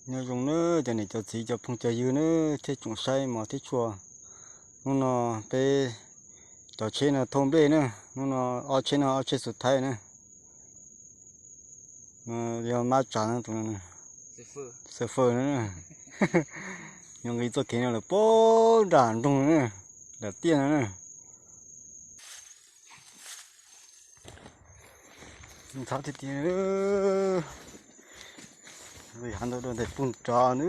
Nyob zoo nawb cov niam cov txiv cov phooj cov ywg nawb thiab tsoom saib mos thiab tshua. Hnub no peb cov tsheb no thauj nplej na, hnub no ob tsheb no ob tsheb xus thaib na. Yog mab tsav no tus no, xawm fawm no na. Nyob nqis txoj kev no lawm puag nram nroog na, nram tiaj no na. Ntxhab tiag tiag, hav ntau dua ntawm puag nrad na.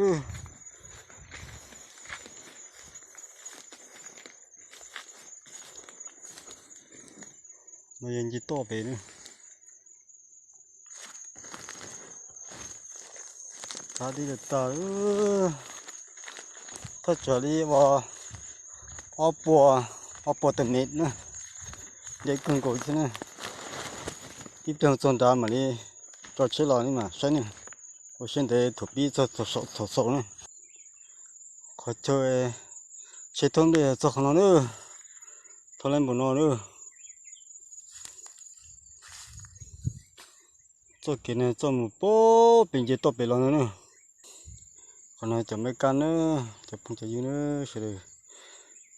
No yog nce toj pem na. Ntxhab dib tag, thaj tsam li ob puas, ob puas tawm mev na, nce kawg nkaus thiab na. Ib pliag txog nrad mam li tso tsheb los ne mas saib ne, ua siab ntev thuam pib txog thaum xaus na. Qhov chaw tsheb thauj nplej txog qhov no na, thauj lab npaum no na. Txoj kev no txoj mus puag pem nce toj pem los no na. Qhov no cov Meskas na, cov phooj cov ywg na, sawv daws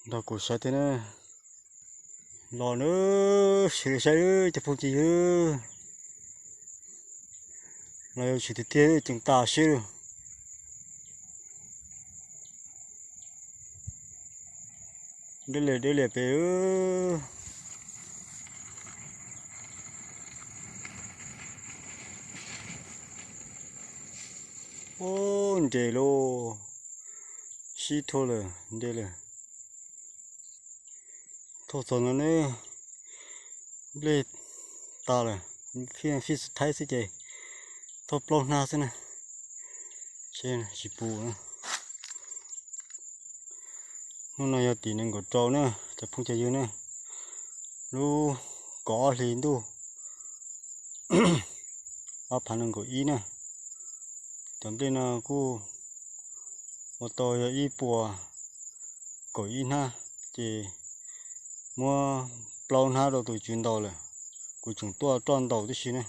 nrog kuv saib thiab na. Los na, sawv daws saib cov phooj cov ywg, los yuav tshwm tiag tiag ceev tas siab li. Deb li deb li pem. Ub, nres lauj, sib thuaj lawm, nres lawm. Thauj txog no ne, nplej tas lawm, fij xus thaib xwb ces thauj plaub hnab xwb na, tsis pum na. Hnub no yog tim nees nkaum rau na, cov phooj cov ywg na, lub kaum ob hli ntuj ob phav nees nkaum ib na. Cov nplej no kuj ua tau yog ib puas kaum ib hnab, ces muab plaub hnab rau tus tswv ntaus lawm, kuv tseem tuaj roj ntaus tib si na,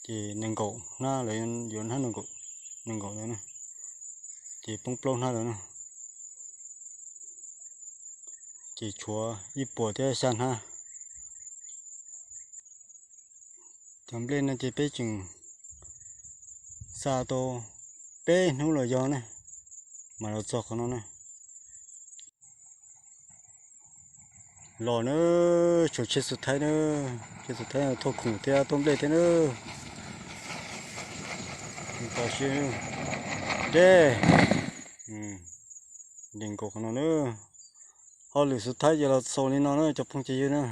ces nees nkaum hnab lawm, yuav hnab nees nkaum lawm na, ces poob plaub hnab lawm na, ces tshuav ib puas thiab xya hnab. Cov nplej no ces peb tseem xa tau peb hnub los yog ne, mas los txog qhov no ne. Los na, tshuav tsheb xus thaib na, tsheb xus thaib thauj khoom thiab thauj nplej thiab na. Tam sim deb, nres nkaus qhov no na. Hauj lwm xus thaib ces los xaus li no na cov phooj cov ywg na.